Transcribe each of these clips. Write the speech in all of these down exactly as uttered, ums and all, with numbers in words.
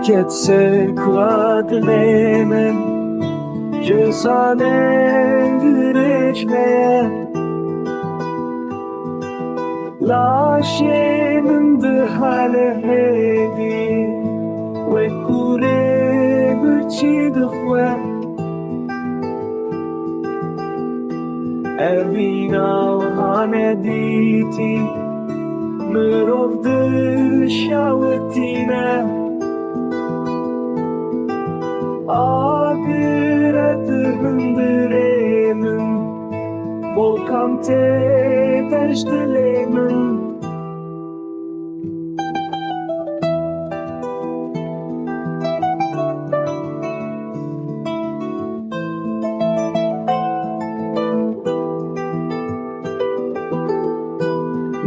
Ket ser kula dilê min, ji zanên dirêj heye. Laşê min dihale hêdî, wek kûrê birçî dixwe. Evîna wiha nedîtî, mirov dişawitîne. Agire di hundirê min, volkan tê der ji dilê min.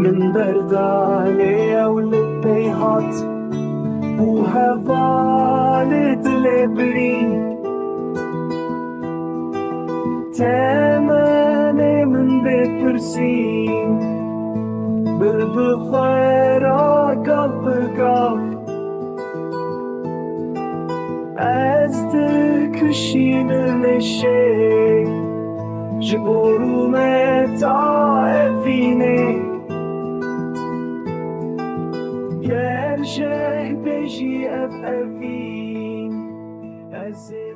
Min berda lê ew li pey hat û hevalê dilê birî. Temenê min bê pirsîn, bir bi xwe re gav bi gav. Ez dikişînim êşê, ji bo rûmeta evînê. Ger jeh bêjî ev evîn, ez ê